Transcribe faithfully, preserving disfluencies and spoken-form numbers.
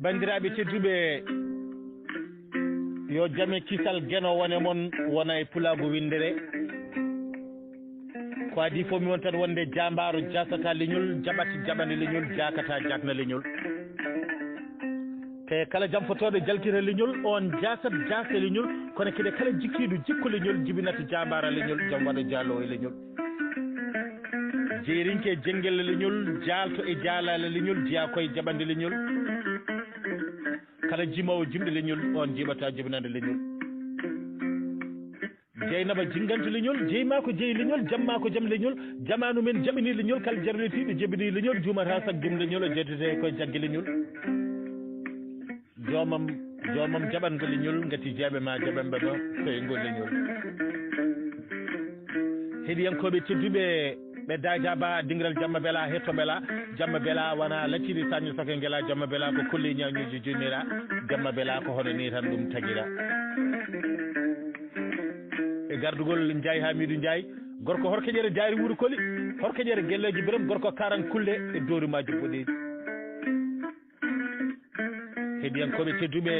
Banndiraaɓe tedduɓe, yo jam e kisal Geno wone mon, wona e Pulaagu winndere. Ko adii fof mi won tan wonde jaambaaro jaasata leñol, jaɓat jaɓana leñol, jaakata jaakna leñol. Te kala jamfotooɗo jalkita leñol, on jaasat jaasna leñol, kono kadi kala jikkiiɗo jikku leñol, jibinat jaambaara leñol, jom waɗa jaaloowo e leñol. Jeerinke e jenngel leñol, jaalto e jaalaale leñol, jeyaa koye jaɓande leñol. Kala jimoowo jimɗe leñol, on jiɓata jibinande leñol. Jeynaba jinnganta leñol, jeyi maa ko jeyi leñol, jam maa ko jam leñol, jamaanu men jaɓini leñol, kala jarlitiiɗo jibini leñol, juumata sak jum leñol, o jeddete koye jagge leñol. Joomam, joomam jaɓan ko leñol, ngati jeeɓe maa jaɓanɓe ma koye ngol leñol. Heɗiyankooɓe tedduɓe, ɓe daaja ba dingiral jamma bela, hetto bela, jamma bela wona lacciri saño sake ngela, jamma bela ko kolle ñañuuji jonnira, jamma bela ko hono ni tan ɗum tagira. E gardugol Njaay Hamiidu Njaay, gorko Horkeƴere Daari Wuro Koli, Horkeƴere Gelleejo Biram, gorko Karan Kulle e Doori Maajo Boɗeeji. Heɗiyankooɓe tedduɓe,